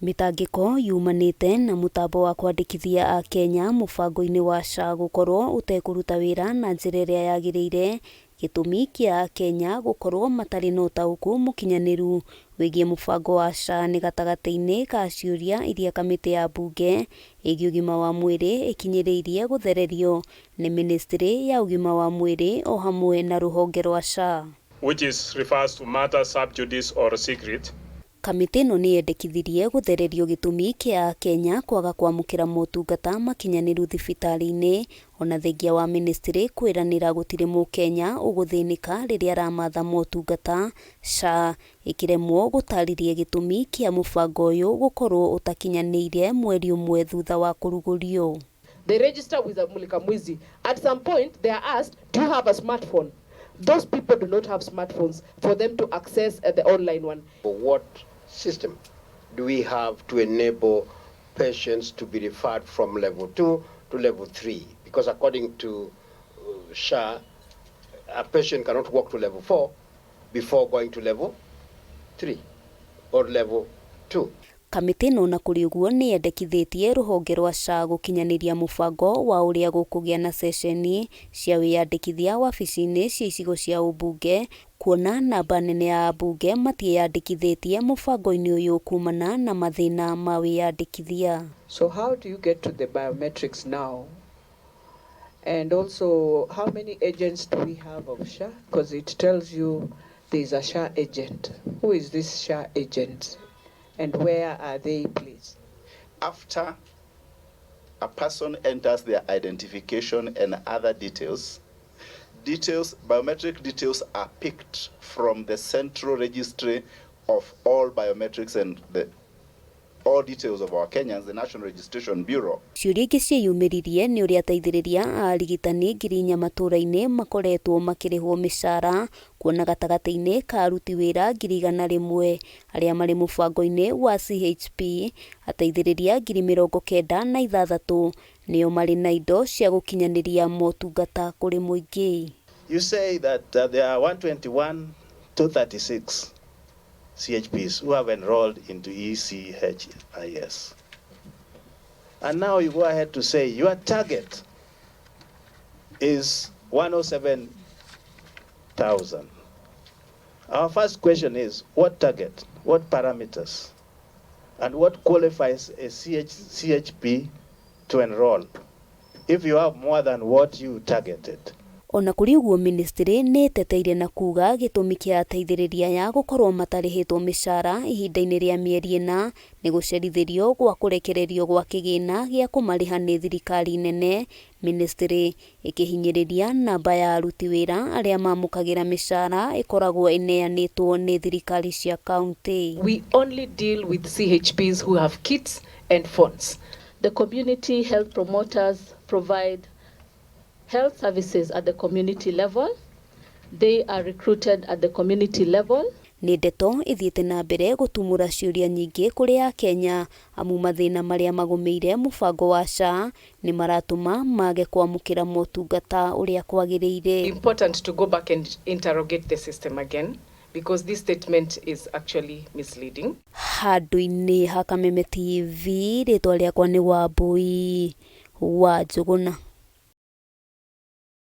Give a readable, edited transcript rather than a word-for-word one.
Mĩtangĩko yumanĩte na mũtambo wa kwandĩkithia Akenya mũbango-inĩ wa SHA gũkorwo ũtekũruta wĩra na njĩra ĩrĩa yagĩrĩire, gĩtũmi kĩa Akenya gũkorwo matarĩ na ũtaũku mũkinyanĩru wĩgiĩ mũbango wa SHA nĩ gatagatĩ-inĩ ka ciũria iria kamĩtĩ ya mbunge ĩgiĩ ũgima wa mwĩrĩ ĩkinyĩrĩirie gũthererio nĩ mĩnĩstrĩ ya ũgima wa mwĩrĩ o hamwe na rũhonge rwa SHA. Which is refers to matters sub judice or secret. Kamĩtĩ ĩno nĩ yendekithirie gũthererio gĩtũmi kĩa Akenya kwaga kwamũkĩra motungata makinyanĩru thibitarĩ-inĩ ona thengia wa mĩnĩstrĩ kwĩranĩra gũtirĩ mũkenya ũgũthĩnĩka rĩrĩa aramatha motungata, SHA ĩkĩremwo gũtarĩria gĩtũmi kĩa mũbango ũyũ gũkorwo ũtakinyanĩire mweri ũmwe thutha wa kũrugũrio. They register with a Mulika Mwizi. At some point, they are asked, "Do you have a smartphone?" Those people do not have smartphones for them to access the online one. What system do we have to enable patients to be referred from level 2 to level 3? Because according to SHA, a patient cannot walk to level 4 before going to level 3 or level 2. Kamĩtĩ ĩno ona kũrĩ ũguo nĩ yendekithĩtie rũhonge rwa SHA gũkinyanĩria mũbango wa ũrĩa gũkũgĩa na ceceni cia wĩyandĩkithia wabici-inĩ cia icigo cia ũmbunge, kuona namba nene ya ambunge matiĩyandĩkithĩtie mũbango-inĩ ũyũ kumana na mathĩna ma wĩyandĩkithia. So how do you get to the biometrics now? And also, how many agents do we have of SHA? Because it tells you there's a SHA agent. Who is this SHA agent? And where are they, please? After a person enters their identification and other details, biometric details are picked from the central registry of all biometrics and the all details of our Kenyans, the National Registration Bureau. Ciũria ingĩ ciĩyumĩririe nĩ ũrĩa ateithĩrĩria a arigitani 4,000 matũũra-inĩ makoretwo makĩrĩhwo mĩcara, kuona gatagatĩ-inĩ ka aruti wĩra 100,000 arĩa marĩ mũbango-inĩ wa CHP, ateithĩrĩria 96,000 nĩo marĩ na indo cia gũkinyanĩria motungata kũrĩ mũingĩ. You say that there are 121 236 CHPs who have enrolled into eCHIS. And now you go ahead to say your target is 107,000. Our first question is, what target, what parameters, and what qualifies a CHP to enroll if you have more than what you targeted? Ona kũrĩ ũguo, ministry nĩ ĩteteire na kuga gĩtũmi kĩa ateithĩrĩria aya gũkorwo matarĩhĩtwo mĩcara ihinda-inĩ rĩa mĩeri 4 nĩ gũcerithĩrio gwa kũrekererio gwa kĩgĩna gĩa kũmarĩha nĩ thirikari nene. Ministry ĩkĩhinyĩrĩria namba ya aruti wĩra arĩa mamũkagĩra mĩcara ĩkoragwo ĩneanĩtwo nĩ thirikari cia kaunti. We only deal with CHPs who have kits and phones. The community health promoters provide health services at the community level. They are recruited at the community level. Nĩ ndeto ĩthiĩte na mbere gũtumũra ciũria nyingĩ kũrĩ Akenya, amu mathĩna marĩa magũmĩire mũbango wa SHA nĩ maratũma mage kwamũkĩra motungata ũrĩa kwagĩrĩire. Important to go back and interrogate the system again because this statement is actually misleading. Handũ-inĩ ha Kameme TV, rĩtwa rĩakwa nĩ Wambui wa Njũgũna.